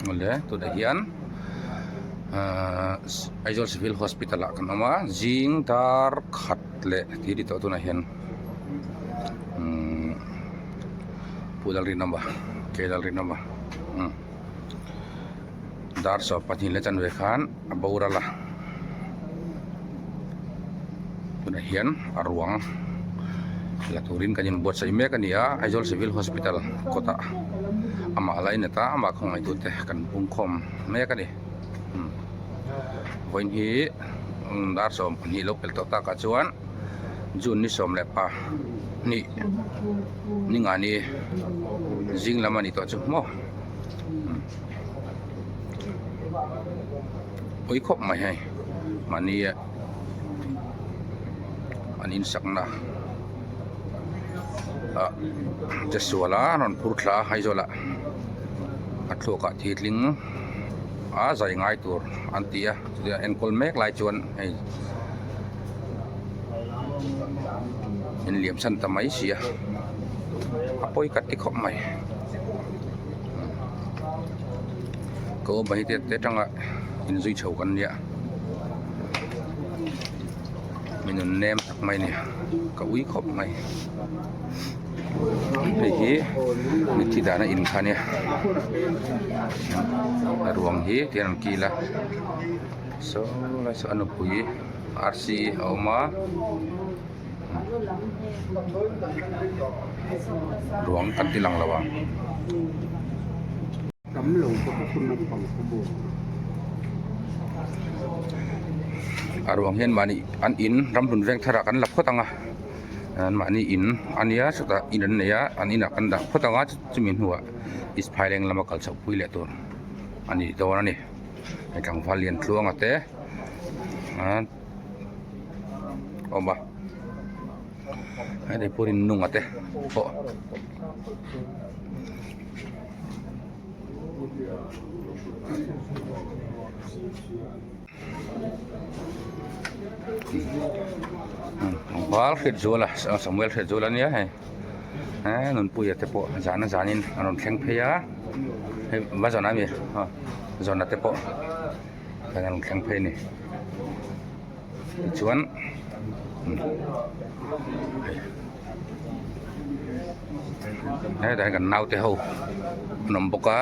Awle tunah hian ahh Aizawl civil hospital ah kan awm a zing dar khat leh tih a ni tawh tunah hian umm Pu Lalrinawma K Lalrinawma umm dar 22 leh chanve khan a boral a tunah hian a ruang la turin kan inbuatsaih mek a ni a Aizawl civil hospital kawtah amah la inlet a amah khawngaihtute kan pungkhawm mek a ni umm vawiin hi dar 12 lo pel tawh takah chuan June ni 12 ni ngani zing lam a ni tawh chu maw. Pui khawp mai hei mahni an insakna ah che sual a rawn phur thla a Aizawl ah a thluak ah thi tling a zai ngai tur an ti a chutia enkawl mek lai chuan hei in liam chhan ta mai si a a pawi ka ti khawp mai. Ka awm hi te atanga inzui chho kan nia mi nun nem tak mai a ni ka ui khawp mai hei hi mitthi dahna in kha a nia a ruang hi tihian an kil a saw lai saw a nupui arsi a awm a. Ruang kan ti lang lo ang. A ruang hian mahni an in ramhlun veng thar ah kan la phawt ang a an mahni in a nia chutah in an nei a an inah kan dah phawt ang a chumi hnuah east phaileng lama kal chhoh pui leh tur a ni dawn a ni hei tlangval lian tluanga te awm a heti pawhin nunga te pawh val hriat zual a samuel hriat zual a nia hei eee nunpuia te pawh zan a zanin a rawn thleng phei a hei va zawn ami zawna te pawh. Kan rawn thleng phei a ni tichuan hetah hian kan naute ho an awm bawk a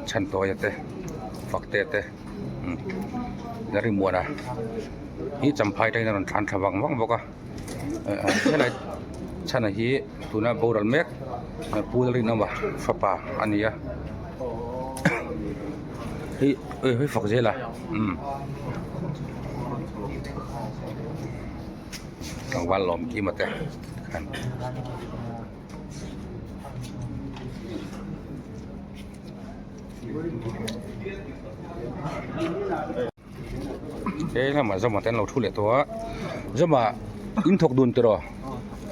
chhantawia te faktea te Larimuana hi champhai atangin a rawn thlan thla vang vang bawk a. Helai chhana hi tuna boral mek Pu Lalrinawma fapa a ni a hei hei fak zel a umm tlangval lawm kima te khan. He lamah Zoma te an lo thu leh tawh a Zoma in thawk dun tiraw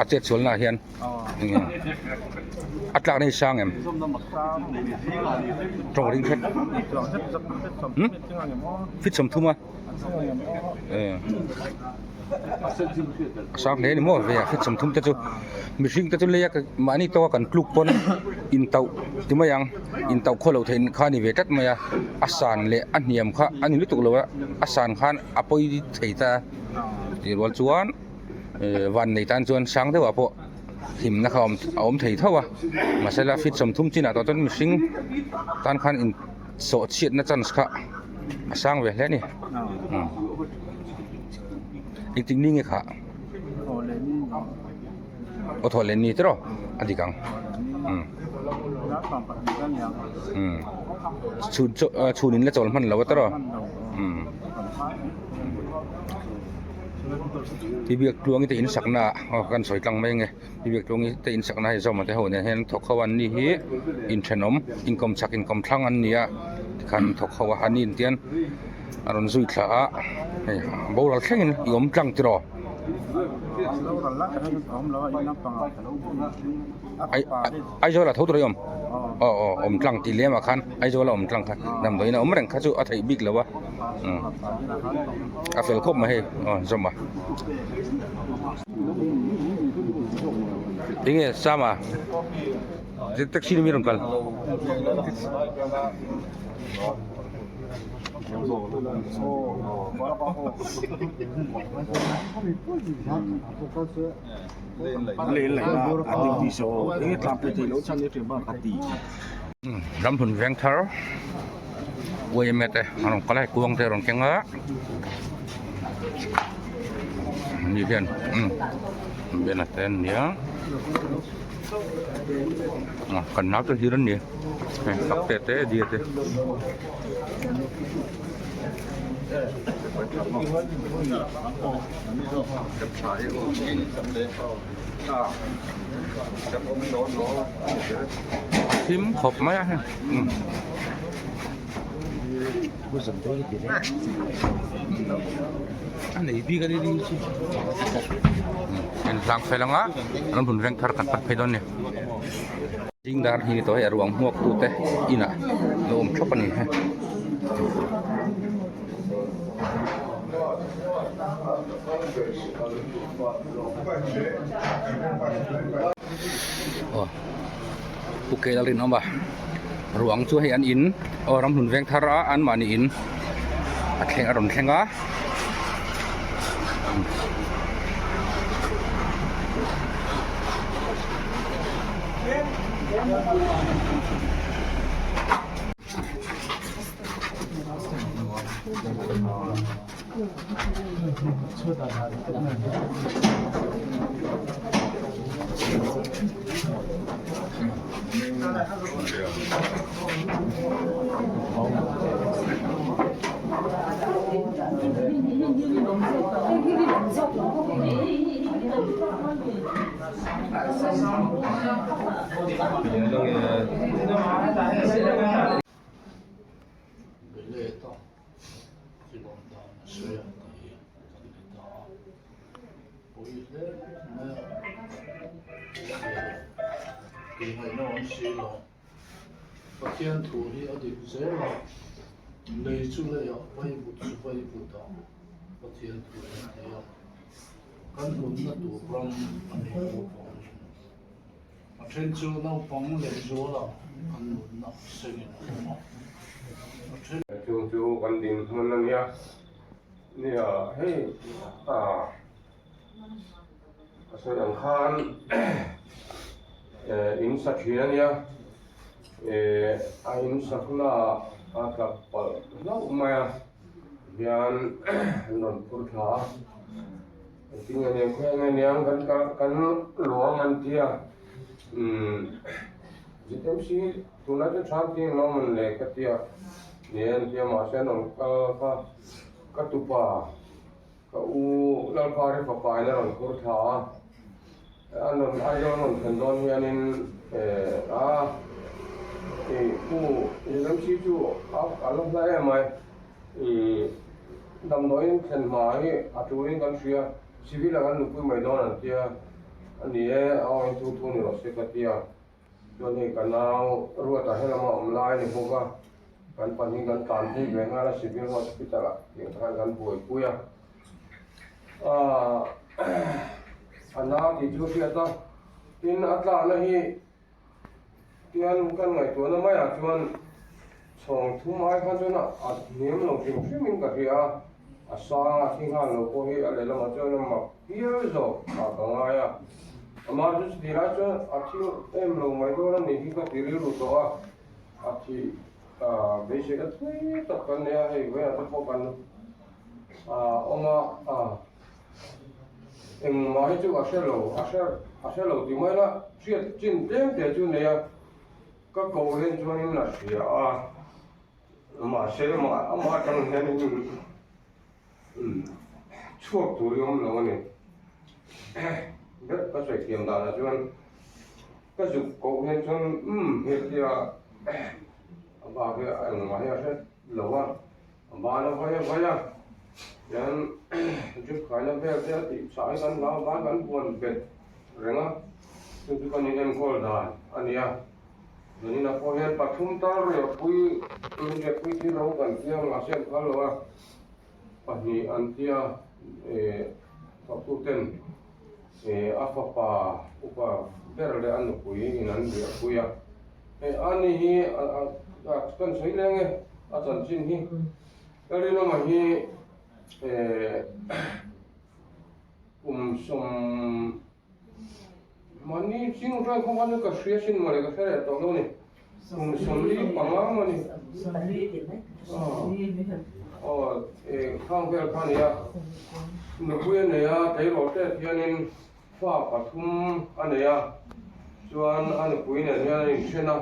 a chet sual naah hian a tlak na hi sang em tawng ring hret fit 30 a. A sang hle a ni maw ve a hret 30 te chu mihring te chu lei a mahni tawka kan tluk pawn intauh ti mai ang intauh khaw loh theih kha a ni ve tlat mai a a san leh a hniam kha a ni lutuk lo a a san khan a pawi thei ta tih rual chuan eh van nei tan chuan sang deuhah pawh hlimna kha a awm thei tho a mahse la feet 30 chinah tawh chuan mihring tan khan in sawh chhiatna chance kha a sang ve hle a ni engtik ni nge kha aw thaw leh ni tiraw a dik ang umm chhun chaw chhun in la chawl hman lo a tiraw umm ti biak tluang te in sakna ah aw kan sawi tlang mai ange. Biak tluang te in sakna hei zawm te ho nen hian thawk ho an ni hi inthenawm inkawm chak inkawm thlang an ni a tikhan thawk ho a an in tian a rawn zui thla a hei boral thlengin i awm tlang tiraw Aizawl ah tho tur a i awm aw aw awm tlang tih lem ah khan Aizawl a awm tlang kha damdawiin a awm reng kha chu a theih bik lo a a fel khawp mai hei aw zawm a. Enge Sama taxi ni mi rawn kal. Ramhlun veng thar yma te an rawn kal a hei kuang te a rawn keng a ni hian umm bena te an nia kan nau te hlir an ni hei sakte te dia te. Thim khawp mai a hei a nei bik a ni ding chu inhlang fel anga an rawn veng thar kan pat phei dawn a ni zingdar hi ni tawh hei a ruang hmuak tute inah lo awm thap a ni hei. Aw pu kel a rinawm a ruang chu hei an in aw ramhlun veng thar a anmahni in a thleng a rawn thleng a. Pathian thu hi a dik zel a, lei chu leiah vaivut chu vaivutah Pathian thu an ti a, kan nunna tur ram a nih loh vangin a then chu naupang leh zuala kan nunna sengin a awm a, a then. Chung chu kan dinhmun a nia, nia hei ah a sawi ang khan in sa thin a nia, eh a in sakna ah a tla palh hlauh mai a, hian an rawn phur thla a, engtin nge niang khawi nge niang kan kan luang an tia umm ZMC tunah chu tha an ti englo mawn le ka tia ni an tia mahse an rawn kal kha ka tupa ka u Lalpari fapa in a rawn phur thla a an rawn Aizawl an rawn thlen dawn hianin eh a ih u ZMC chu a la hla em mai. Ih, damdawiin thlen hma hi a turin kan hria, civil ah kan nupui mai dawn an tia, a ni e, a awin thu thu ni rawh se ka tia, chuan hei ka nau Ruata helama awm lai a ni bawk a, kan pahnih kan tlan phei ve nghal a civil hospital ah tiang te khan kan buaipui a, ah a nau tih chu hriat a, tin a tlakna hi. Tian kan ngaihtuahna maiah chuan chhawng thum ai khan chuan a hniam lo hrim hrimin ka hria a, a sang a thi nghal lo pawh hi a lehlamah chuan a mak hial zawk ah ka ngai a. Amah chu chutih lai chuan a thi em lo mai dawn a nih hi ka ti rilru tawh a, a thih beisei ka thui tak kan nei a, hei vawiinah te pawh kan awm a. Engmah hi chu a hre lo, a hre a hre lo tih mai la, hriat chin tlem te chu nei a, ka ko hian chuanin a hria a, mahse amah amah atang hianin umm chhuak tur hi a awm lo a ni. Ber ka sawi thiam danah chuan ka zuk koh hian chuan umm hetia a bak hi engmah hi a hre lo a. A ban a vawi a vawi a, tian drip khaina vel te a tih chah hi kan hlau a ban kan buan bet reng a, chu chu kan inenkawl dan a ni a. Zanin ah pawh hian pathum tal riahpui in riahpui thil ro kan tia mahse an phal lo a, pahnih an tia eh thawktu ten. A fapa upa ber leh a nupui in an riahpui a. Hei ani hi kan sawi leng e a chanchin hi. Lalrinawma hi kum sawm Mahni ching hruai kawng kha chu ka hria sin mawle ka hre leh tawh lo ni. Kum 45 maw ni. Aw eh khang vel kha nia. Nupui a nei a, tleirawl te hianin fa pathum a nei a. Chuan a nupui nen hian a inthen a.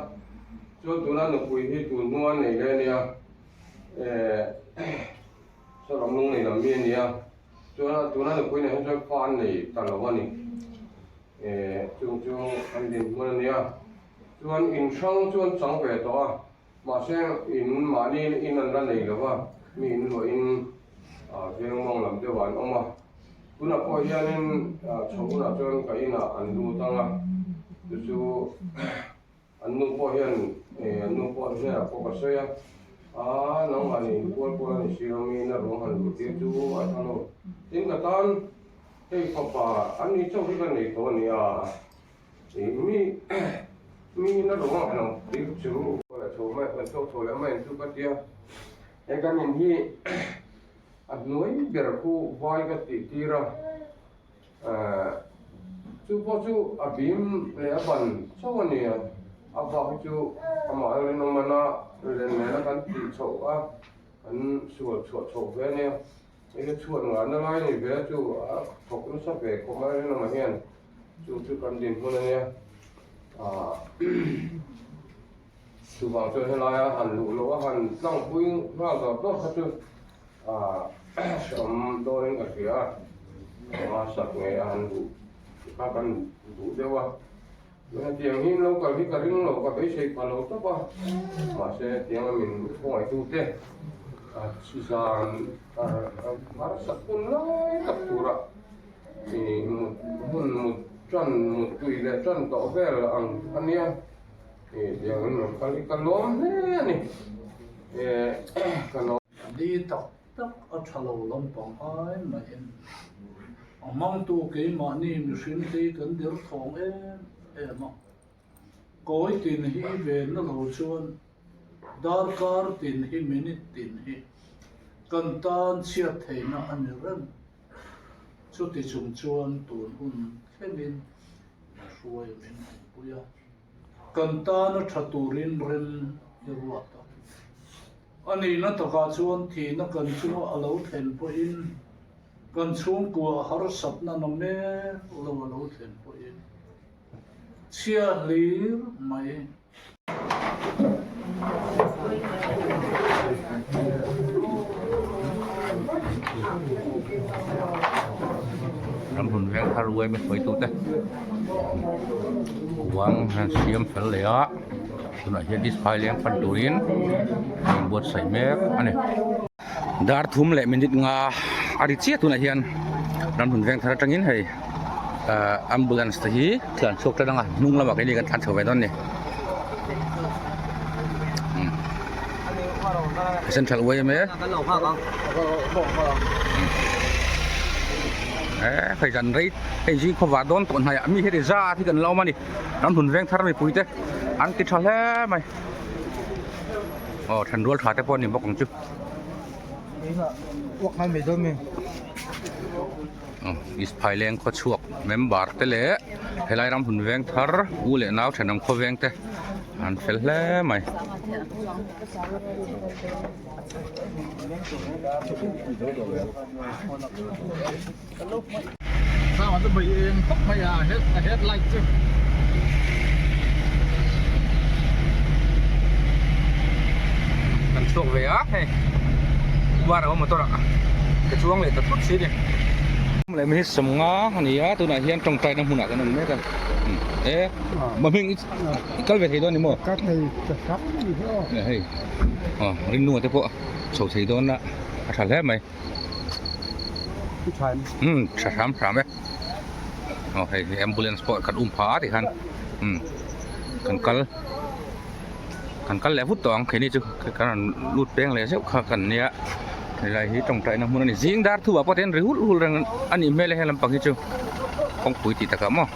Chuan tuna nupui hi tun hnu a nei leh a nia. Eh saram lung nei lam mi a nia. Chuan tuna nupui nen hian chuan fa an nei ta lo a ni. Eh chung chu an dinhmun a nia. Chuan in hrang chu an chang ve tawh a, mahse in mahni in an la nei lo va, mi in luahin ah veng mawng lam deuhah an awm a. Tunah pawh hianin chho hunah chuan ka inah an lut ang a, chu chu An nu pawh hian eh an nu pawh hnenah pawh ka sawi a, aa nangmah nih inkual kual a ni si lo mi na ruang han luh tir chu a tha lo. Tin ka tan hei fapa an ni chauh hi ka nei tawh a ni a, ih mi mi na ruang han awm tir chu leh chho mai kan chhuak chho leh mai ang chu ka tia, he kan in hi a hnuai ber khu vai ka tih tir a. Chu pawh chu a bim leh a ban chauh a ni a, a bak hi chu amah rinawm mana len nena kan tih chhoh a, kan sual chhuah chhoh ve a nia. Hei hi chhuat ngahna lai a ni ve a, chu a thawk nasa ve khawp mai rinawmah hian chu chu kan dinhmun a nia. Chuvang chuan helaia han luh loh a han tlangpui nghal dawr dawr kha chu Hreawm dawrin ka hria a, a sak ngei a han duh kha kan duh deuh a. Hetiang hi lo kal hi ka ring lo, ka beisei pha lo tawp a, mahse hetiang a min khawngaitute zan harsa hun lai tak tura mut hun mut tan mut tui leh tan tawh vel ang a nia. Hetiang in rawn kal hi ka lawm hle a ni, ka lawm. Ni tak tak a tha lo lampang ai maiin a hmangtu keimahni mihring te hi kan der thawng em em a. Kawi tin hi venna lo chuan darkar tin hi minute tin hi kan tan chhiat theihna a ni reng. Chuti chung chuan tun hun thlengin min hruai min awmpui a. Kan tana tha turin rem i ruat a. A nihna takah chuan thihna kan chunga a lo thlen pawhin, kan chhungkua harsatna na mek lo a lo thlen pawhin chhia hlir mai. Ramhlun veng thar uai mai hruaitute kuang an siam fel leh a. Tunah hian display leng pan turin a inbuatsaih mek a ni. Dar thum leh minute nga a ri chiah tunah hian ramhlun veng thar atangin hei ahh ambulance te hi tlan chhuak tan anga hnung lamah keini kan tlan chho ve dawn a ni. Central yma eh hei zan rei hei zing khawvar dawn tawh hnaiah mi heti zat hi kan la awm a ni. Ramhlun veng thar mipui te an ti tha hle mai aw then rual tha te pawh a ni bawk ang chu East Phaileng khaw chhuak member te leh helai Ramhlun veng thar u leh nau thenawm khaw veng te an fel hle mai. Kan chhuak ve a hei bar a awm motor ah ka chuang leh ta thut si ni. Leh minute 50 a ni a tunah hian tawngtai na hmunah kan awm mek a e mahming i kal ve thei dawn ni maw Ka thei ta sak ni hi aw. Hei aw rinnu te pawh chho thei dawn a a tha hle mai. Umm tha hram hram e aw hei hi ambulance pawh kan um pha a tikhan umm kan kal kan kal leh vut tawh ang keini chu kan rawn lut peng leh zeuh kha kan nia helai hi tawngtaina hmun a ni zing dar thu ah pawh te hian ri hulh hulh reng a nih hmel e he lampang hi chu. kawngpui tih takah maw.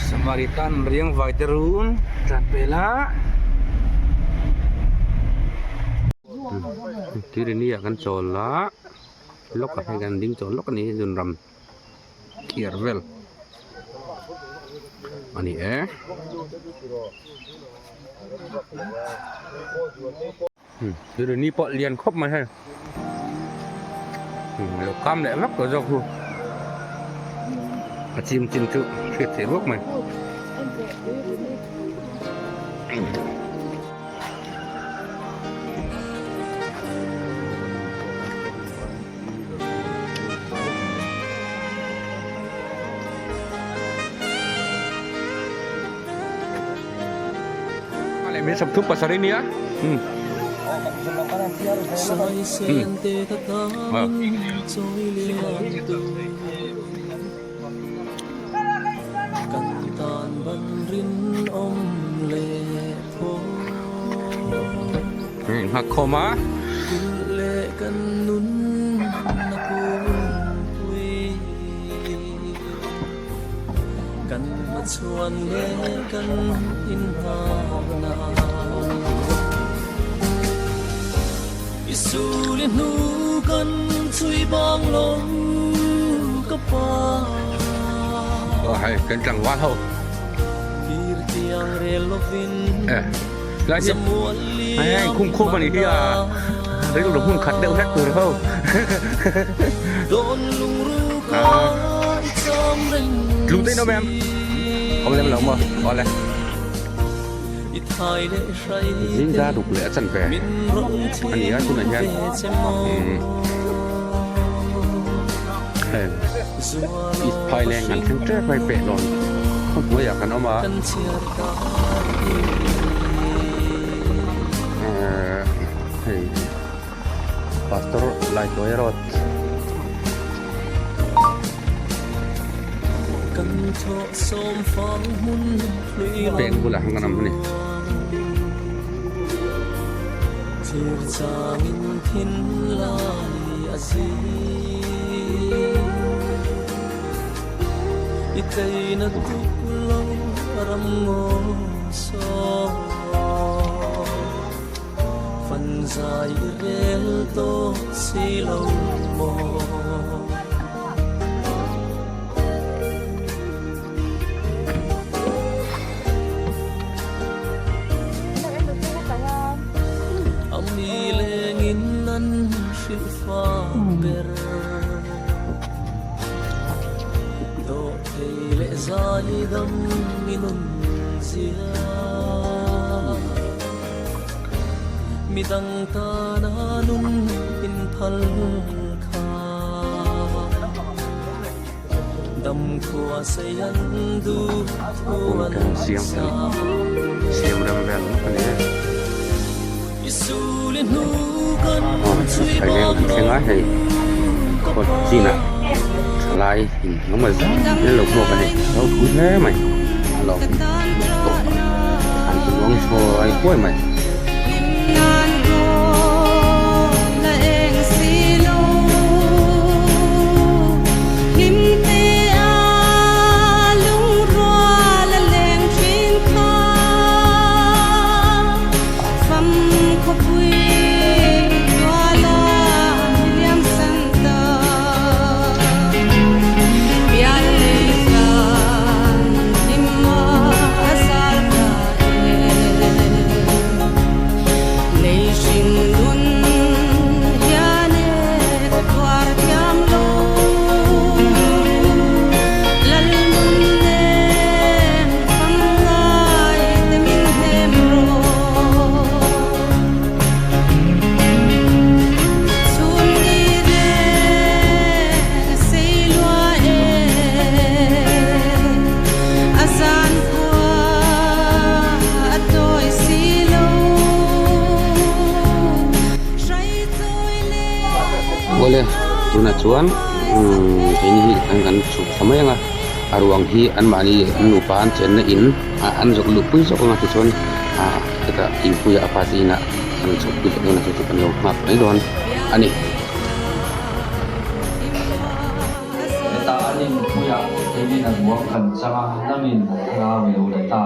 Samaritan riang vai te run tlan pel a Tirini ah kan chawl a lawk ah hian kan ding chawl lawk a ni zunram. Thiar vel a ni e. Ni pawh lian khawp mai hei lo kam leh vak tawh zawk chu a chim chin chu hriat theih ruak mai. Min 37 nia. Nghak khawm a. Aw hei kan tlangval ho. Eh lai hi hei khum khum a ni hi a rilru hmun khat deuh hlek tur ho. Tlu te in awm em? Awm lem lo maw? Awle. Zing dar ruk leh a chanve a ni a tunah hian umm heng East Phaileng an thleng tep mai pehlawn khaw hnuaiah kan awm a ehh hei Pastor Laituaia Road. Peng bulah hian kan awm a ni. Siam rem vel ngawt a ni e. Thailand an thleng a hei kawt chinah thalai in engemaw zat an lo hmuak a ni ropui hle mai a lawm tawh an ti luang chhuai huai mai. Tunah chuan umm keini hi an kan chhuk thla mai ang a, a ruang hi anmahni an nupa an chenna in ah an zawrh luh pui zawk ang a tichuan ah hetah inpuia a pa te inah an chhuk pui leh dawn a chu chu kan lo nghak mai dawn a ni. Hetah an inpuiah keinin a ruang kan chang a, nangin a thlarau i lo la ta.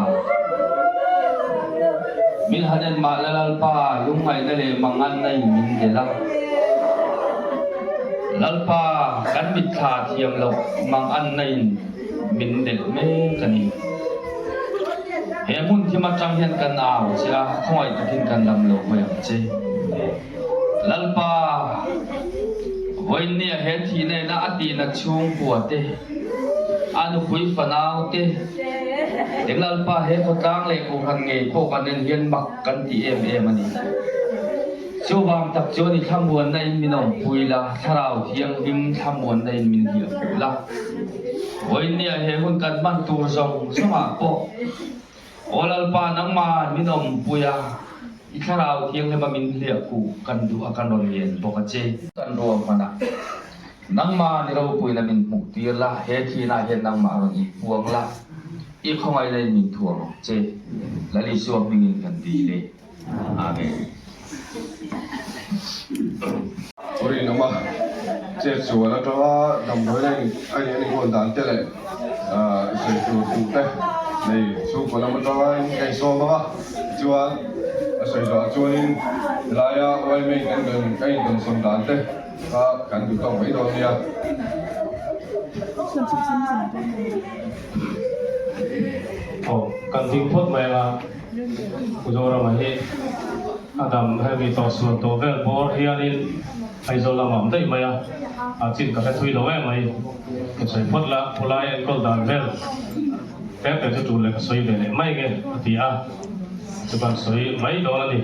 Min han en mah la Lalpa, lungngaihna leh manganna in min delh a. Lalpa, kan mitthla thiam loh manganna in min delh mek a ni. He hmun thim atang hian kan au che a, khawngaih takin kan lam lo hawi ang che. Lalpa, vawiinnia he thih nena a tihna chhungkua te, a nupui fanau te, eng Lalpa he khawtlang leh kohhran ngei pawh kan en hian mak kan ti em em a ni. Chuvang tak chuan i thlamuanna in min awmpui la, Thlarau Thianghlim thlamuanna in min hliahpui la. Vawiinnia he hun kan hman tur zawng zawngah pawh Aw Lalpa, nangmah min awmpui a, i Thlarau Thianghlima min hliah khuh kan duh a, kan rawn ngen bawk a che. Kan ruam hman a, nangmah ni ropuina min hmuh tir la, he thinah hian nangmah rawn inpuang la, i khawngaihna in min thuam ang che. Lal Isua hmingin kan dil e. Amen. Rinawma chet chuan atanga damdawi a in enkawl dan te leh sawi tur duh te nei chhungkaw lam atanga in ka insawm ang a, tichuan a sawi zawhah chuanin helaia yma in kan indawnsawn dan te kha kan duh tawk mai dawn nia. Aw kan ding phawt mai ang a, Pu Zorama hi a dam hemi tawh sual tawh vel bawr hianin Aizawl lamah awm daih mai a, a chin ka hre thui lo em mai. Ka sawi phawt la, khulai enkawl dan vel tlem tlem chu tul leh ka sawi ve leh mai nge a ti a, chu kan sawi mai dawn a ni.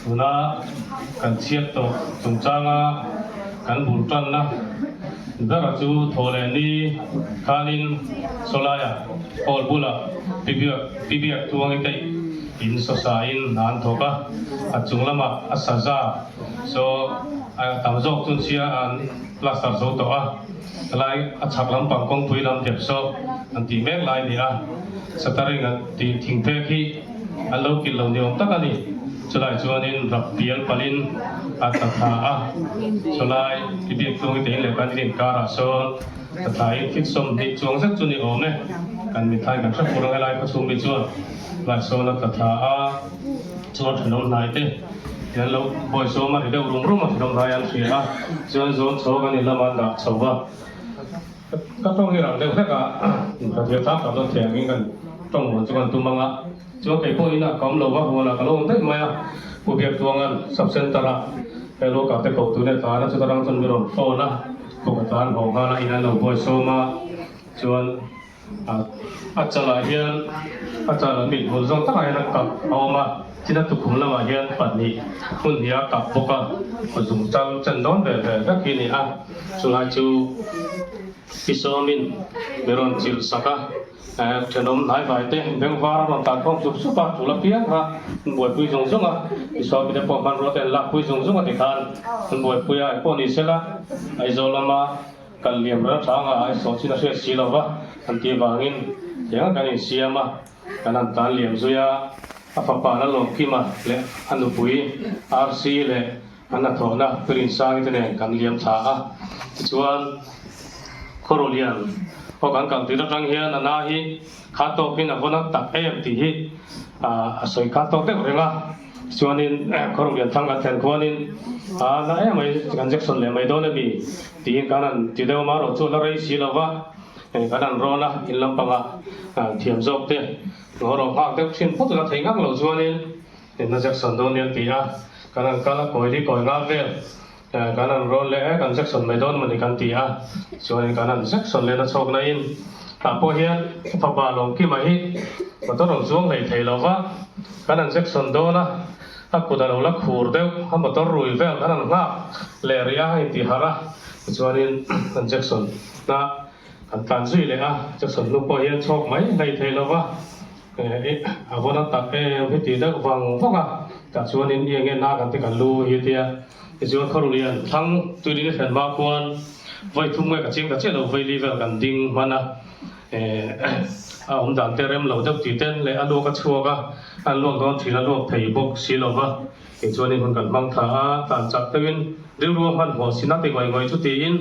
Tuna kan chhiat tawh chungchanga kan bul tanna bera chu thaw leh ni khanin sawlaia hall bulah pi biak tuangi te in sawsain hna an thawk a, a chung lamah a saza saw a tam zawk chu chhia an plaster zo tawh a, helai a chhak lampang kawngpui lam dep saw an tih mek lai a ni a, shuttering an tih thingphek hi. An lo kilh lo ni awm tak a ni. Chulai chuanin rap pial palin a tla thla a, chulai i biak tlung i tein leh kan in inkarah sawn tla thlain thil 20 chuang zet chu ni awm e. Kan mithlai kan hre fur ang helai khawchhung mi chuan lai sawn a tla thla a, chuan thenawm hnai te hi an lo bawi sawm a ri deuh rum rum a, thenawm hnai an hria a, chuan zawn chho kan in lamah an dah chho va. Ka tawng hi rang deuh hlek a, inphathiam tak tak dawn thei angin kan tawng vawn chu kan tum ang a, chuan kei pawh inah ka awm lo va, huanah ka lo awm daih mai a, Pu Biaktuanga'n Sub Centre ah he Luaka te koh tun e tlan a, chuta rang chuan mi rawn phone a, Pu ka tlan haw nghal a, in an lo buai sawm a, chuan a chalah hian a chal a mit hmul zawng takah hian a kap a awm a, tin a tukhum lamah hian pahnih hmun hnih a kap bawk a, zung chang chen dawn ve ve vek hi a ni a. Chulai chu i sawmin mi rawn chilh sak a, thenawm hnaivai te bengvar a rawn tan khawm sup sup a, tul apiang kha an buaipui zung zung a, i sawmi te pawh hmanrua te an lakpui zung zung a tikhan an buaipui a, engpawh ni sela Aizawl lama kal liam reng hranga ai sawh chin a hriat si lo va an tih vangin tiang kan insiam a, kan han tan liam zui a, a fapa Lalawmkima leh a nupui RC leh An hnathawhna Rinsangi te nen kan liam thla a, tichuan Khawruhlian aw kan kal tir atang hian a na hi kha tawkin a vawn a tak em tih hi a sawi kha tawk deuh reng a, tichuanin Khawruhlian thlang kan thlen khuanin a na em mai kan Jackson leh mai dawn emi tiin kan han ti deuh a, marawh chu a la rei si lo va, kan han rawn a, in lampangah thiam zawk te ngaw nghak deuh thin phawt la thei ngang lo chuanin. Inna Jackson dawn nia ti a, kan han kal a, kawi hi kawi nga vel kan han rawn leh e, kan Jackson mai dawn mawni kan ti a, chuanin kan han Jackson leh na chhawk na in tah pawh hian fapa Lawmkima hi motor rawn chuang hlei thei lo va, kan han Jackson dawn a, a kut a lo la khur deuh, a motor rui vel kan han nghak leh rih a, a inti harh a, tichuanin kan Jackson na kan tlan zui leh a, Jackson hnu pawh hian chhawk mai hlei thei lo va. A vawn a tak em heti deuh vang vang a, tah chuanin i enge na kan ti kan lu hi tia Tichuan Khawrulian thlang tuirin a thlen hma khuan vawi thum nge ka chiang ta chiah lo vawi li vel kan ding hman a, a awm dan te rem lo deuh tih ten leh a luak a chhuak a, an luak dawn thin a luak thei bawk si lo va, tichuanin hun kan hmang thla a, tlan chak deuhin rilru a hmanhmawh si na ti ngawih ngawih chu tiin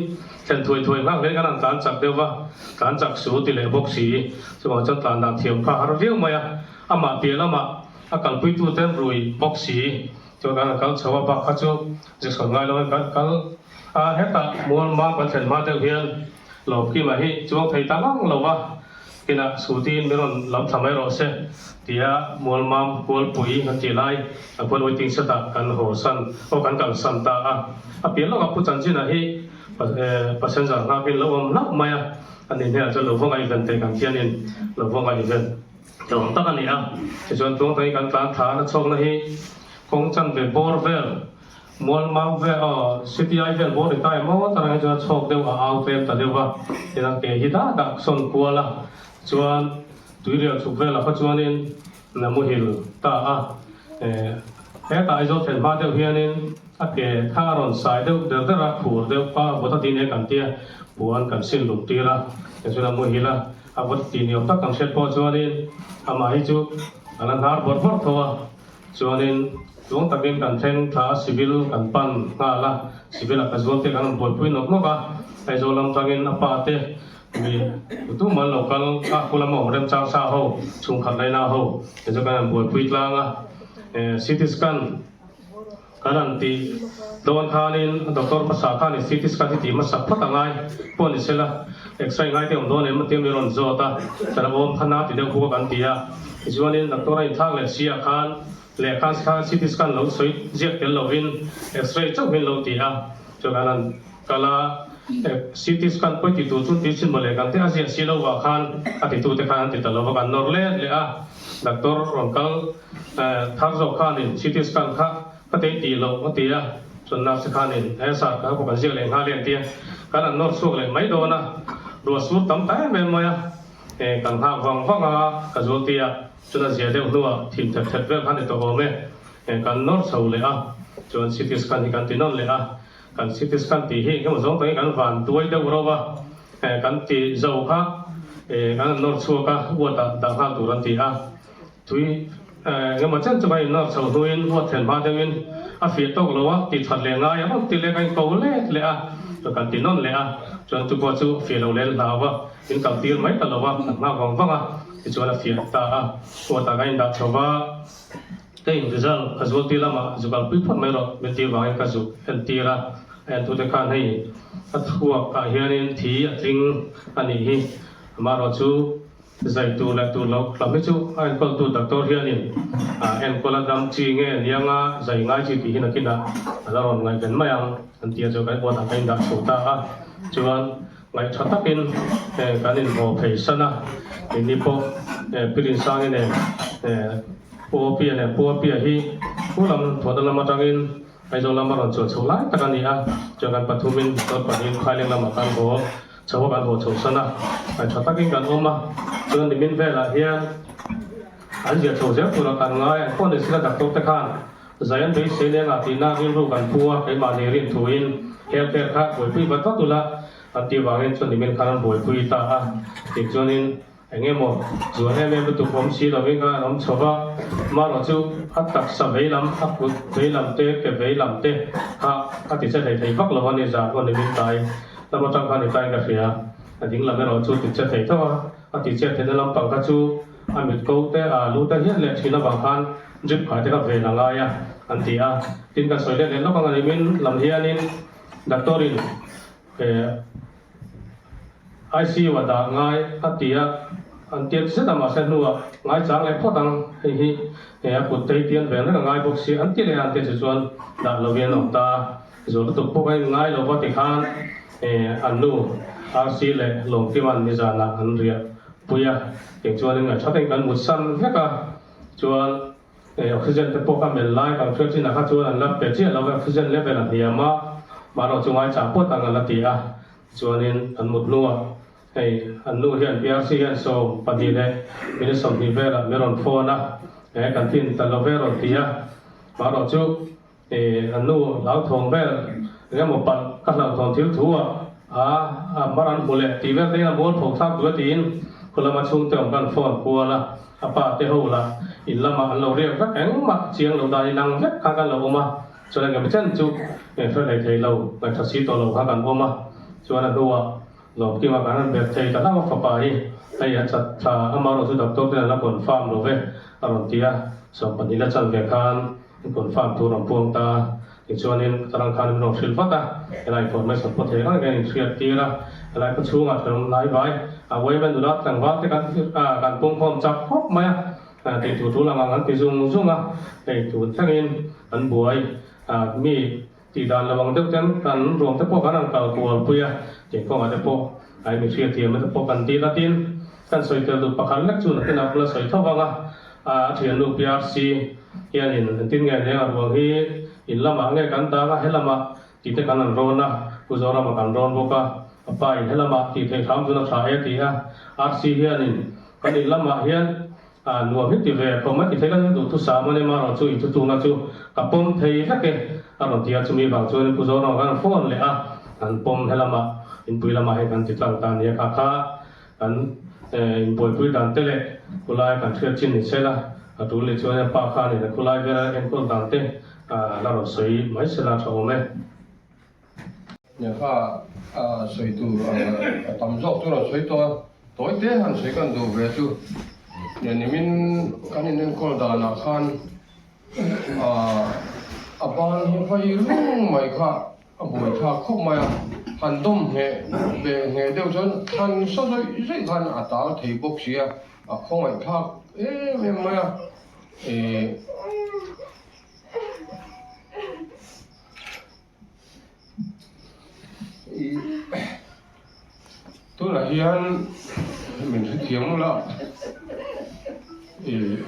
thlen thuai thuai nghak hle kan han tlan chak deuh va, tlan chak su ti leh bawk si, chuvang chuan tlan dan thiam kha a har viau mai a, amah piah lamah a kalpuitute an rui bawk si. Chuan kan han kal chho a, bak kha chu ziksawn ngai loin kan kal a, hetah Mualma kan thlen hma deuh hian Lawmkima hi chuang thei ta ngang lo va, kinah Sutiin min rawn lam thla mai rawh se tia Mualmam kualpui kan tih lai a khuan waiting set ah kan haw san aw kan kal san ta a, a pian lawkah Pu Chanchina hi passenger nghakin lo awm hlauh mai a, ani hnenah chuan lo va ngaihven teh kan thianin lo va ngaihven. Tlawm tak a ni a, tichuan tuangta hi kan tlan thla a, chhawkna hi kawng chanve bawr vel, Mualmam vel aw CTI vel bawr ni ta emaw tarang hi chuan a chhawk deuh a au tlem ta deuh va, tichuan ke hi dah dah sawn kual a, chuan tuirial chhuk velah khaw chuanin na muhil ta a, hetah Aizawl thlen hma deuh hianin a ke kha a rawn sai deuh der der a, khur deuh pa vawt a dine kan tia puan kan sin lum tir a, tichuan a muhil a. A vawt tih ni awm tak kan hriat pawh chuanin amah hi chu a la hnar bawrh bawrh tho a, chuanin tluang takin kan thleng thla a civil kan pan nghal a, civil ah ka zual te kan rawn buaipui nawk nawk a, Aizawl lam tangin a pa te mi tumah an lo kal a, khu lama awm remchang sa ho chhungkhat laina ho te chu kan rawn buaipui tlang a, CT scan. Kan han tih dawn khanin doctor hmasa khanin CT scan hi tih hmasak phawt a ngai pawh ni sela, x-ray ngai te awm dawn em tia mi rawn zawt a, kan awm kha na ti deuh bawk a kan ti a, tichuanin doctor a inthlak leh si ah khan lehkha khan CT scan lo sawi ziak tel lovin x-ray chauh hin lo ti a, chuan kan han kal a, CT scan pawi ti tur chu ti chin mawle kan ti a ziah si lo vah khan a titu te khan an ti ta lo va kan nawr let leh a, doctor rawn kal. Thar zawk khanin CT scan kha ka tei tih loh a ti a, chuan nurse khanin he sar kha pawh kan ziak leh nghal e an ti a, kan an nawr chhuak leh mai dawn a, ruah sur tam ta em em mai a, kan nghak vang vang a, ka zual ti a, chuan a zia deuh hnuah thim thet thet vel kha ni tawh awm e, kan nawr chho leh a, chuan CT scan hi kan ti nawn leh a, kan CT scan tih hi engemaw zawng takin kan van tuai deuh ro a, kan ti zo kha kan an nawr chhuak a, uat ah dah nghal tur an ti a. Tui engemaw chen chu ka innawr chho hnuin huat thlen hma deuhin a fiah tawk lo a, tih that leh ngai a rawn ti leh ka inko let leh a, chuan kan ti nawn leh a, chuan chu pawh chu fiah lo lel hlau a, min kal tir mai ta lo a, kan nghak vang vang a, tichuan a fiah ta a, huatah ka indah chho va, ka in result ka zual tir lamah zu kalpui phawt mai rawh min tih vangin ka zuk entir a, a entute khan hei a thluak ah hianin thi a tling a nih hi, amaherawhchu chu. Zai tur leh tur loh lam hi chu a enkawltu doctor hianin a enkawl a dam chi nge nianga zai ngai chi tih hi nakinah a la rawn ngaihven mai ang an tih a chu kan huatah ka indah chho ta a, chuan ngaihtha takin kan inhaw phei san a, keini pawh Pi Rinsangi nen Pu Apia nen Pu Apia hi pu lam thuahna lam atangin Aizawl lama rawn chuan chho lai tak a ni a, chuan kan pathumin motor pahnihin Phaileng lamah kan haw. Chho a kan haw chho san a, ngaih tha takin kan awm a, chuan nimin velah hian an ziah chho zel tura kan ngai ang pawh ni sila doctor te khan zai an beisei leng ah tihna rilru kan pu a, keimahni rin thuin health care kha buaipui vat vat ula an tih vangin chuan nimin khan an buaipui ta a, tichuanin Eng emaw zual em em lutuk awm si lovin khan an awm chho va, marawh chu a taksa vei lam, a kut vei lam te, ke vei lam te kha a ti che thei thei vak lo a ni, zan pawh ni min tlai lam atang khan ni tlaiin ka hria, a ding lam erawh chu ti che thei tho a, a ti che theihna lampang kha chu a mit ko te, a lu te hian leh thin avang khan drip khai te kha ven a ngai a an ti a, tin kan sawi let leh lawk ang a ni min lam hianin doctor in ICU a dah ngai a ti a, an tiat zet a mahse hnuah ngaichang leh phawt ang, hei hi he a kut te hi tian vel reng a ngai bawk si an ti leh a, an ti chu chuan dah lovin an awm ta a, zual lutuk pawh ka in ngai lo va ti khan an nu RC leh Lawmkima'n nizanah an riah pui a, kei chuanin ngaihṭha takin kan mut san vek a, chuan Oxygen te pawh ka melh lai kan hriat chinah kha chuan an la pe chiah lo va, oxygen level a hniam a, mahrawh chu ngaichah pawt ang an la ti a, chuanin an mut hnuah hei an nu hian PRC hian 12 leh minute 20 velah min rawn phone a, he kan tin ta lo ve rawn ti a, mahrawh chu. An nu hlauthawng vel eng emaw palh ka hlauhthawn thil thu ah a a mar an hmu leh tih vel te hian a mual pho thlak duh a tiin khu lama chhungte awm khan phone kual a, a pa te ho lah in lamah an lo riak vek engmah chiang lo dan inang vek kha kan lo awm a, chuan engemaw chen chu hre hlei thei lo ngaihṭha si tawh lo kha kan awm a, chuan a hnuah Lawmkima kan rawn ber thei ta hlauh a fapa hi hei a chat thla amaherawh chu doctor ten an la confirm lo ve a rawn ti a, 12 la chan ve khan confirm tur rawn puang ta a, tichuanin tarang khan min rawn hrilh vat a, helai information pawh thei reng hian inhriat tir a, helai khaw chhungah thenawm hnai vai a women nula tlangval te kan kan pungkhawm chak khawp mai a, tih tur tul ang ang an ti zung zung a, hei tun thlengin an buai mi Tih dan lo ang deuh ten kan ruang te pawh kan han kal kual pui a, tih kawngah te pawh a in hriat thiamna te pawh kan dil a tin kan sawi tel duh pakhat lek chu nakin a bula sawi tho vang a, a thiannu PRC hianin engtin nge nia ruang hi in lamah nge kan dang a helamah tih te kan han rawn a, Pu Zorama kan rawn bawk a, a pa in helamah tih theih hram chun a tha e ti a, RC hianin kan in lamah hian A nuam hi ti ve khawp mai ti thei ka duh thusam a ni marawh chu i thutuna chu ka pawm thei vek e a rawn ti a, chumi vang chuan Pu Zoram khan phone leh a kan pawm helamah inpui lamah hei kan ti tlang ta a ni a, kha kha kan inbuaipui dan te leh khulai kan hriat chin ni sela a tul leh chuan a pa khanin a khulai vela enkawl dan te la rawn sawi mai sela a tha awm e. Lehkha sawi tur a tam zawk chu rawn sawi tawh a, tawi te han sawi kan duh ve chu nimin kan inenkawl danah khan a ban hi vai rung mai kha a buai thlak khawp mai a, han dawm ngheh ve ngheh deuh chuan han sa zawih zawih khan a tal thei bawk si a, a khawngaih thlak em em mai a. Tunah hian min hrethiam ula ih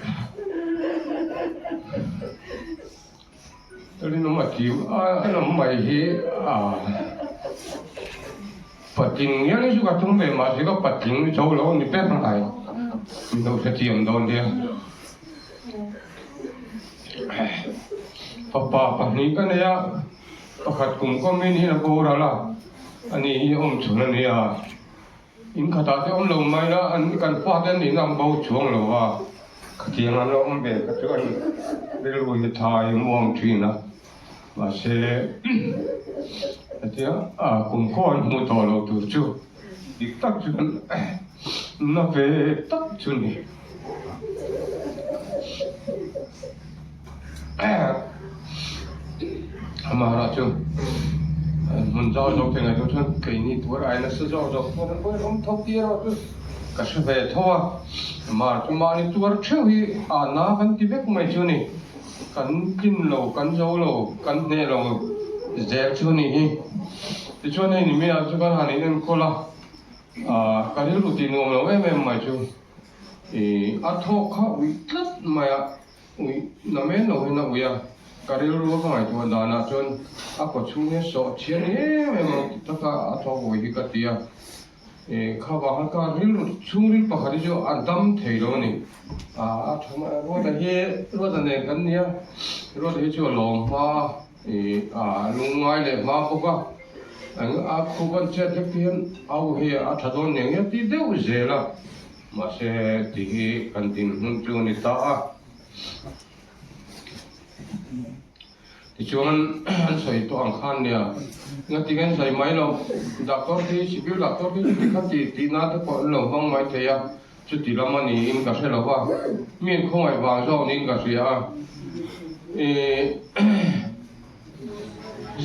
rinawm a ti a lam mai hi a patling ngial hi chu ka tum ve mahse ka patling zo lo a ni ber mai min lo hrethiam dawn nia. Fapa pahnih ka nei a, pakhat kum kawmin hi a boral a, ani hi awm chhun a ni a, in khatah te awm lo mai la, an kan fate an nihna an bo chuang lo a, khatiang an lo awm ve kha chuan rilru hi thai muang thin a, mahse hetia kum khaw an hmuh tawh loh tur chu dik tak chuan na ve tak chu ni. Amah chu hmun zau zawk te ngaihtuah chuan keini tuar ai nasa zawk zawk chuan an buai awm tho tir a chu ka hre ve tho a, amah chu mahni tuar theuh hi a na kan ti vek mai chu a ni, kan tlin lo kan zo lo kan hneh lo zel chu a ni hi, tichuan hei ni mai ah chu kan han inenkawl a, ka rilru tih nuam lo em em mai chu. Ih a thawk kha uih tlat mai a, uih na men lo hian a uih a, ka rilru a ka ngaihtuah danah chuan a kaw chhung hian sawh chhian em em ang ti taka a thawk uih hi ka ti a, ih kha vang khan ka rilru chhungril pakhat hi chu a dam thei lo a ni, ah a tha mai a, Ruata hi Ruata nen kan nia, Ruata hi chu a lawm hma a, ih a lungngai leh hma bawk a, eng a khup an chet vek te hian au hi a tha dawn nen nge ti deuh zel a. Mahse tih hi kan dinhmun chu a ni ta a. Tichuan an sawi tawh ang khan nia, ngatinge an sawi mai lo, doctor te hi civil doctor te hi chuti kha ti tih nan te pawh an lo hmang mai thei a, chuti lam a niin ka hre lo va, mi an khawngaih vang zawk niin ka hria a. Ih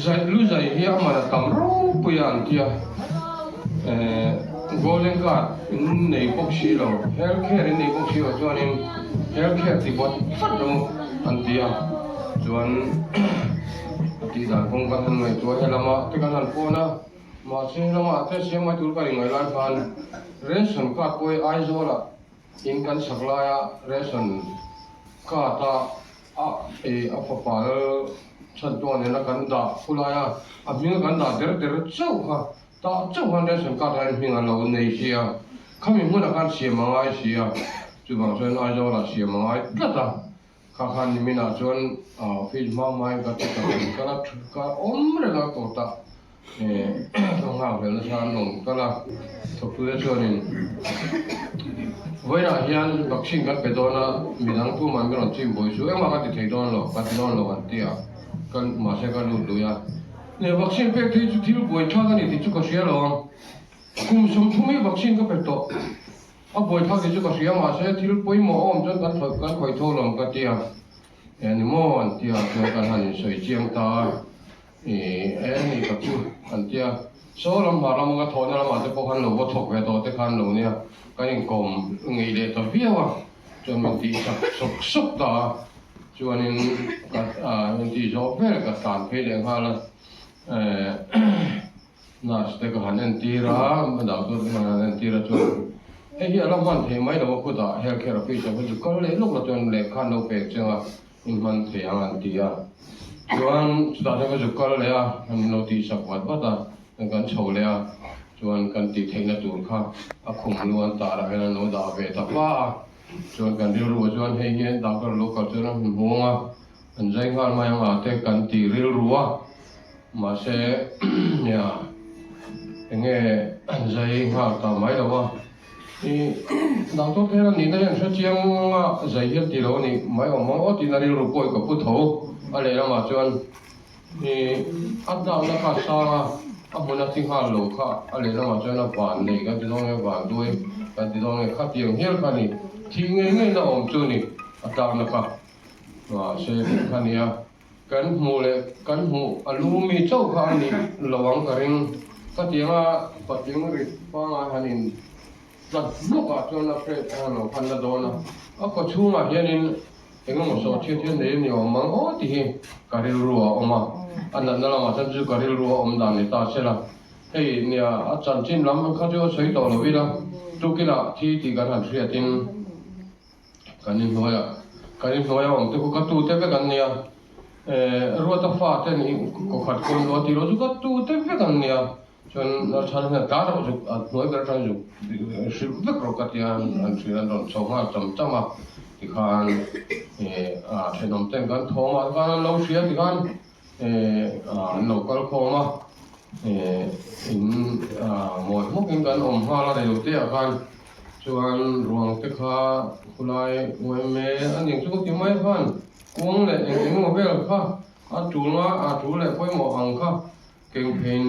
Zai lu zai hi a man a tam ropui a an tia eh golden card in nei bawk si lo health care in nei bawk si lo chuanin health care ti bawt vat lo an ti a chuan a tih dan kawng kan han ngaihtuah helama te kan han phone a mahse helama te siam mai tur kan inngaih lai khan ration card pawh hi Aizawl ah in kan chak laia ration card a A ei a fapa lal chhan tuah nena kan dah khulai a, a hming a kan dah der der chauh kha, tah chauh khan ration card ah hian hming a lo nei si a, khami hmunah khan siam a ngai si a, chuvang chuan Aizawlah siam a ngai tlat a. Kha khan niminah chuan office hma hmain ka ti ta rawn kal a, ka awm reng a kawtah ka nghak vel nasa an rawn kal a, thawktute chuanin vawiinah hian vaccine kan pe dawn a, midang tumah min rawn chim buai chu engmah ka ti thei dawn lo, ka ti dawn lo an ti a, ka mahse ka lut lui a, vaccine pek thei chu thil buaithlak a ni tih chu ka hria lo ang, kum 30 hi vaccine ka pe tawh. A buaithlak hi chu ka hria mahse thil pawimawh a awm chuan kan thawi kan khawih tho lawm ka ti a, eng ni maw an ti a chuan kan han insawi chiang ta a, ih eng ni ka chu an ti a, saw lam hmar lama ka thawhna lamah te pawh khan lo va thawk ve tawh te khan lo nia kan inkawm ngei leh ta viau a, chuan min tih sak sawk sawk ta a, chuanin ka min tih zawh vel ka tlan phei leh nghal a, eh. Nurse te ka han entir a, doctor te han entir a chuan hei hi a la hman thei mai lo a khutah health care office ah kha chu kal leh lawk la chuan lehkha an lo pek cheng a in hman thei ang an ti a, chuan chutah chuan ka zuk kal leh a an lo tih sak vat vat a chuan kan chho leh a chuan kan tih theihna tur kha a khum lu an tar ah hian an lo dah ve ta hma a, chuan kan rilru ah chuan hei hian doctor lo kal chuan a hun hmuang a an zai nghal mai ang a te kan ti rilru a. Mahse, nia, enge an zai nghal ta mai lo a, i doctor te hian a nihna hian hre chiang a zai hian ti lo a ni mai awm ang aw tiin a rilru pawh i ka pu tho a lehlamah chuan i a tlakna kha a sang a, a hmun a ti nghal lo kha a lehlamah chuan a van nei kan ti dawn nge van duai kan ti dawn nge khatiang hial kha a ni thih ngei ngei na awm chu a ni a tlakna kha mahse kha nia. Kan hmuh leh kan hmuh a lu mi chauh kha a nih lo ang ka ring. Khatianga patling rit pangai han in tlat hlawk ah chuan a hre a lo khan la dawn a, a kaw chhungah hianin eng emaw sawh chhiat hian nei a ni awm ang aw tih hi ka rilru a awm a, a natna lamah chuan chu ka rilru a awm dan ni ta se la, hei nia a chanchin lam kha chu a sawi tawh lo ila, tukinah thi tih kan han hriatin. Kan inhnuaiah kan inhnuaia awm te khu ka tu te vek an nia eh Ruata fa te ni kawkhat kawn luah tih loh chu ka tu te vek an nia chuan Lalchhan hian tlan erawh zuk a hnuai ber atang zuk hrilh vek rawh ka tia an hrilh an rawn chho nghal cham cham a tikhan eh a thenawm ten kan thawm ah khan an lo hria tikhan eh an lo kal khawm a eh in mawi hmawkin kan awm nghal a reilote ah khan. Chuan ruang te kha khulai uaime a ning chu ka ti mai khan kung leh eng eng emaw vel kha a tul nga a tul leh pawimawh ang kha keng pheiin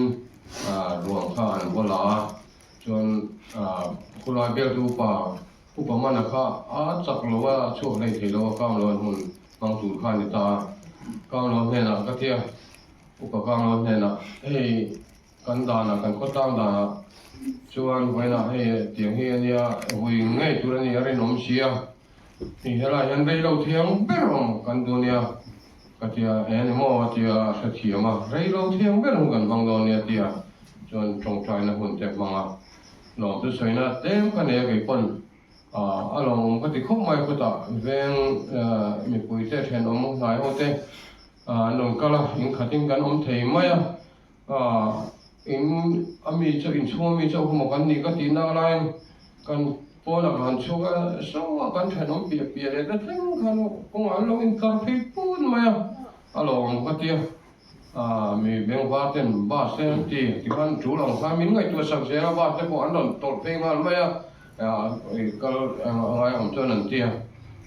ruang kha an vaw la a, chuan khulai bialtu upa upa mana kha a chak lo a, a chhuak hlei thei lo a, kang lo an hun hmang tur kha a ni ta a, kang lo hnenah ka tia upa kang lo hnenah hei Kan danah, kan khawtlang danah chuan vawiinah hei tiang hi a nia, vui ngei tur a ni a rinawm si a, hei helaiah hian rei lo thiang ber awm kan duh nia ka ti a, eng emaw a ti a, a hrethiam a, rei lo thiang ber hun kan hmang dawn nia a ti a, chuan tawngtaina hun te hmang a, lawm chu sawina tlem ka nei a kei pawn a lawmawm ka ti khawp mai khutah veng mipui te thenawm hnai ho te an rawn kal a, in khatin kan awm thei mai a. In a mi chu inchhung a mi chu awm kan ni ka tih nak laiin kan pawnah ka han chhuak a, saw a kan thenawm piah piah leh ta thleng khan kawngah an lo inkar phei put mai a, a lawm ka tia mi bengvar ten bus te an ti tikhan tul ang khan min ngaihtuah sak zel a bus te pawh an rawn tawlh phei nghal mai a, kal a ngai awm chuan an ti a,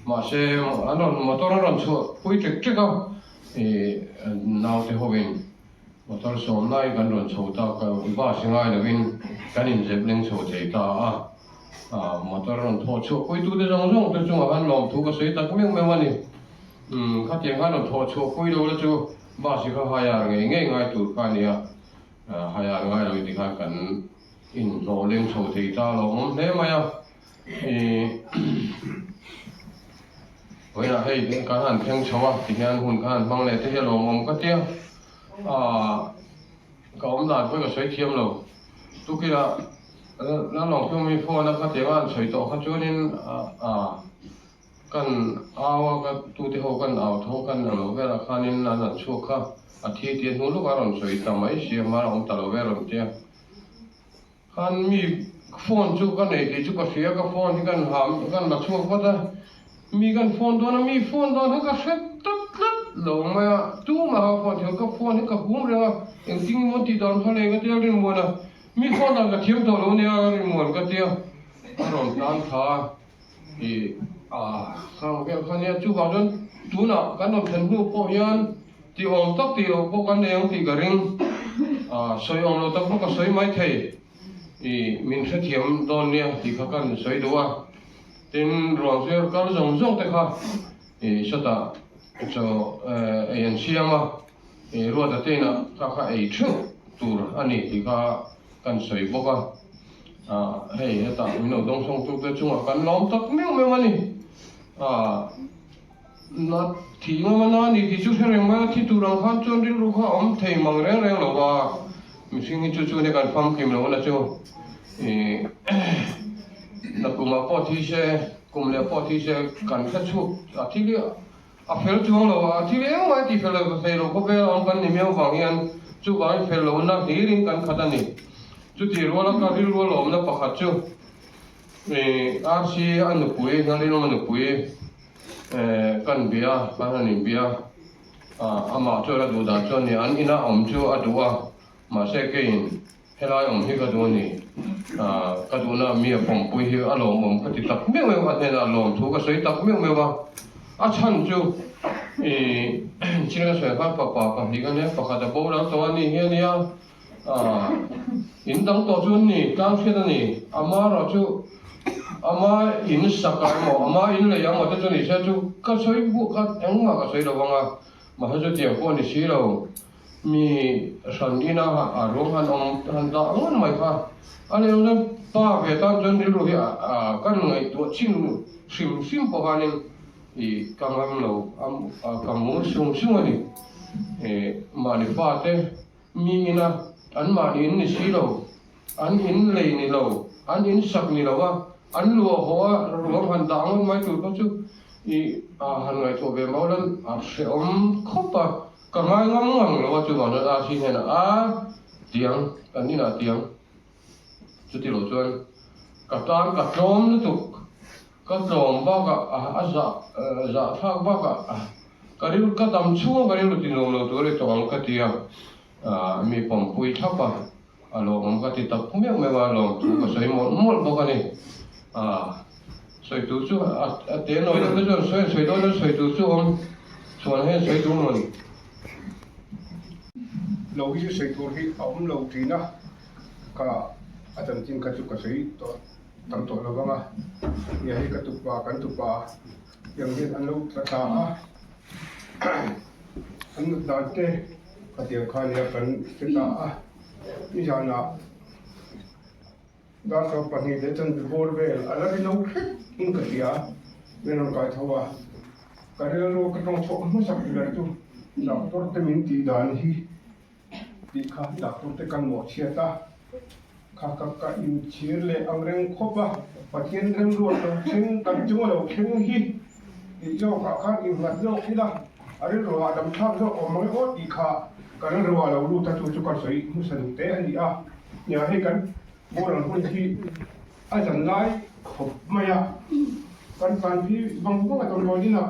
mahse an rawn motor an rawn chhuah pui ṭek ṭek a, naute hovin. Motor sawm lai kan rawn chho ta ka bus ngai lovin kan inzep leng chho thei ta a, motor rawn thawh chhuah puitute zawng zawng te chungah khan lawmthu ka sawi tak meuh meuh a ni. Umm khatiang khan rawn thawh chhuah pui lo la chu bus hi kha hire ngei ngei ngai tur kha a ni a, hire ngai lo ti khan kan inhlawh leng chho thei ta lawmawm hle mai a. Vawiinah hei kan han thleng chho a tihian hun kha han hmang leh te hi a lawmawm ka tia aaa ka awm dan pawh ka sawi thiam lo tukilh Lalawngthiawm hi phone a khatiang a han sawi tawh kha chuanin aaa kan au a ka tute ho kan au tho kan alo velah khanin an han chhuak kha a thi tia hnu lawk a rawn sawi ta mai sia hmar a awm ta lo vel rawn tia. Khan mi phone chu ka nei tih chu ka hria, ka phone hi kan ham kan la chhuak vat a. Mi kan phone dawn a, mi phone dawn hi ka hre tlat tlat lo mai a, tumah ka phone thiam, ka phone hi ka hum reng a, engtin nge maw tih dan kha lei ka tia rinmuan a, mi phone dan ka thiam tawh lo nia rinmuan ka tia, a rawn tan thla a, ih a khang vel kha nia, chuvang chuan tunah kan rawn thlen hnu pawh hian tih awm tak tih loh pawh kan nei ang tih ka ring, a sawi awm lo tak pawh ka sawi mai thei, ih min hrethiam dawn nia tih kha kan sawi duh a. Tin, ruang zir kal zawng zawng te kha i sawtah chaw ei an siam a, i Ruata te inah kha kha ei theuh tur a ni tih kha kan sawi bawk a. Hei hetah min lo dawngsawng tu te chungah kan lawm tak meuh meuh a ni. Na thih ngam a na ni tih chu hre reng mai a, thi tur ang khan chuan rilru kha a awm thei mang reng reng lo va, mihring hi chu chu nia kan famkim lo na chu ih na kumah pawh thi se, kum leh pawh thi se kan hre chhuak a thil hi a fel chuang lo a, thil engmah tih fel lo thei lo khawvel a awm kan ni miau vang hian chuvangin fel lohna hlirin kan khat a ni. Chutih ruala ka rilru a lawmna pakhat chu ih RC a nupui, Lalrinawma nupui, Kan bia, kan han inbia a, amah chuan a duh dan chuan ni an ina awm chu a duh a, mahse keiin helai awm hi ka duh a ni, ka duhna mi a pawmpui hi a lawmawm ka ti tak meuh meuh a, hnenah lawmthu ka sawi tak meuh meuh a, a chhan chu ih thil ka sawi khan fapa pahnih ka nia, pakhat a boral tawh a ni hi a nia, In dang tawh chu an ni, tlang hriat a ni. Ama erawh chu ama in sak ah emaw, ama in lei emaw te chu ni se chu ka sawi buh kha engmah ka sawi lo vang a, mahse chutiang pawh a ni si lo. Mi hran ina a ruang han awm han dah ngawt mai kha a ni lo chuan pa ve tan chuan rilru hi a kan ngaihtuah chin hrim hrim pawh khanin ih ka ngam lo a, ka ngur sung sung a ni. Ih mahni fate Mi ina anmahni in ni si lo, an in lei ni lo, an in sak ni lo a, an luah haw a ruang han dah ngawt mai tur kha chu i han ngaihtuah ve mau lan a hrehawm khawp a, ka ngai ngam ngang lo a chuvang chuan RC hnenah a tiang kan inah tiang chuti lo chuan ka tan ka tlawm lutuk. Ka tlawm bakah a zah zahthlak bakah ka rilru ka dam chhung ka rilru ti nuam lo tur i tawng ang ka ti a, mi pawmpui thlap a, a lawmawm ka ti tak meuh meuh a, lawmthu ka sawi mawlh mawlh bawk a ni. Sawi tur chu a te nawi deuh te chuan sawi an sawi dawn a, sawi tur chu awm chhuan hian sawi tur maw ni. Lo hi chu sawi tur hi a awm lo thin a, ka a chanchin kha chu ka sawi tawh. Tam tawh lo vang a, nia hei ka tupa kan tupa tiang hian an lo tla thla a, an nut dan te ka tiang kha nia kan hre ta a, nizanah darkar pahnih leh chanve bawr vel a la ri lo hlek in ka hria, min rawn kai tho a, ka rilru ka tawng chhuah hmasak ber chu doctor te min tih dan hi. Tih kha doctor te kan mawhchhiat a, kha ka ka inchhir leh ang reng khawp a, Pathian remruat lo thleng kan chunga lo thleng hi tih zawkah khan innghat zawk ila, a rilru ah damthlak zawk awm ang e aw tih kha ka rilru ah lo lut a, chu chu ka sawi hmasa duh te a ni a, nia hei kan boral hun hi a zan lai khawp mai a, kan tlan phei vang vang a tawlhrawl inah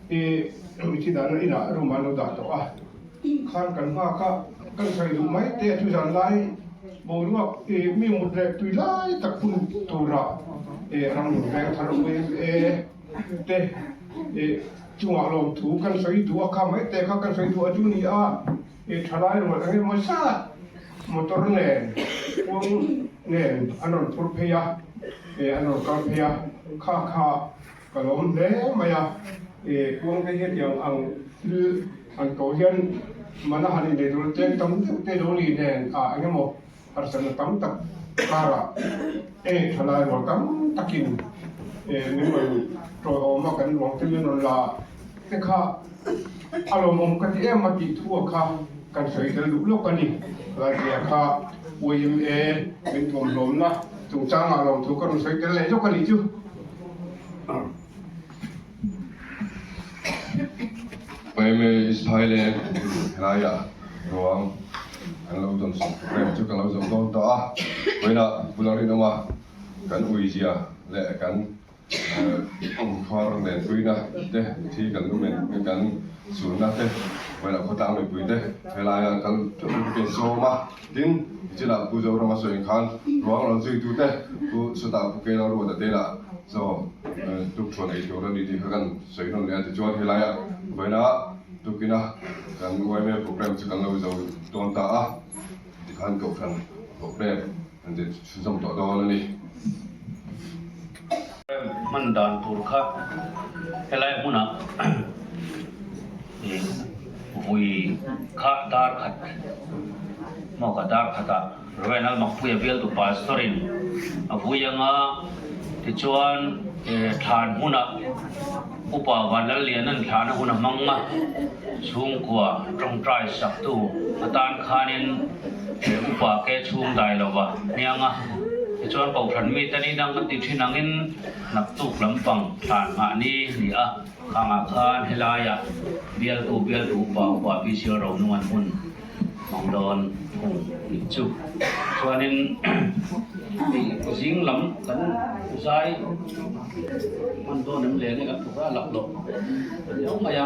ih mithi dahna inah room ah an lo dah tawh a. Khan kan nghak a, kan sawi duh mai te a chu zan lai boruak ih mi mut leh tui lai tak hun tura ih ramnun veng thar uaim e te ih chungah lawmthu kan sawi duh a kha mai te kha kan sawi duh a chu ni a ih thalai rual eng emaw zat motor nen kawng nen an rawn phur phei a ih an rawn kal phei a kha kha Ka lawm hle mai a, i kuangte hi hetiang ang thil han ko hian mana han inei tur cheng tam deuh te lo ni nen ah eng emaw harsatna tam tak karah e thalai rual tam takin e min rawn tawihawm a kan ruang te min rawn la te kha a lawmawm ka ti em a tih thu a kha kan sawi tel duh lawk a ni. Laipui-a kha YMA min tuamhlawmna chungchangah lawmthu ka rawn sawi tel leh zawk a nih chu. YMA East Thailand helaiah ruang an lo dawn sawm program chu kan lo zo dawn tawh a, vawiinah Pu Lalrinawma kan uizia leh kan. Khawhar lenpuina te thi kan lumen kan sulna te vawilah khawtlang mipui te helaia kal theuh theuh te sawm a tin nichinah Pu Zorama sawi khan ruang rawn zuitu te Pu Sawta Pu Kela Ruata te lah chaw tukthuan ei tur a ni tih kha kan sawi nawn leh a tichuan helaia vawiina tukina kan yma programme chu kan lo zo dawn ta a tikhan kohhran programme an ti chhunzawm tawh dawn a ni. Hman dan tur kha helai hmunah vui kha dar khat maw ka dar khatah Reverend Almakpuia bialtu pastor in a vui anga tichuan thlan hmunah Upa Vanlalliana'n thlahna hun a hmang a, chhungkua tawngtai saktu atan khanin upa ke chhung dai lova hniang a, tichuan Kohhran mite ni dang kan tih thin angin naktuk lampang thlan nghah ni ni a, khangah khan helaiah bialtu bialtu upa upa Bisial Ronungan hun Mang dawn hung nih chu. Chuanin hei zing lam kan zai hman dawn em le nge kan thawk a lak loh a ni mai a.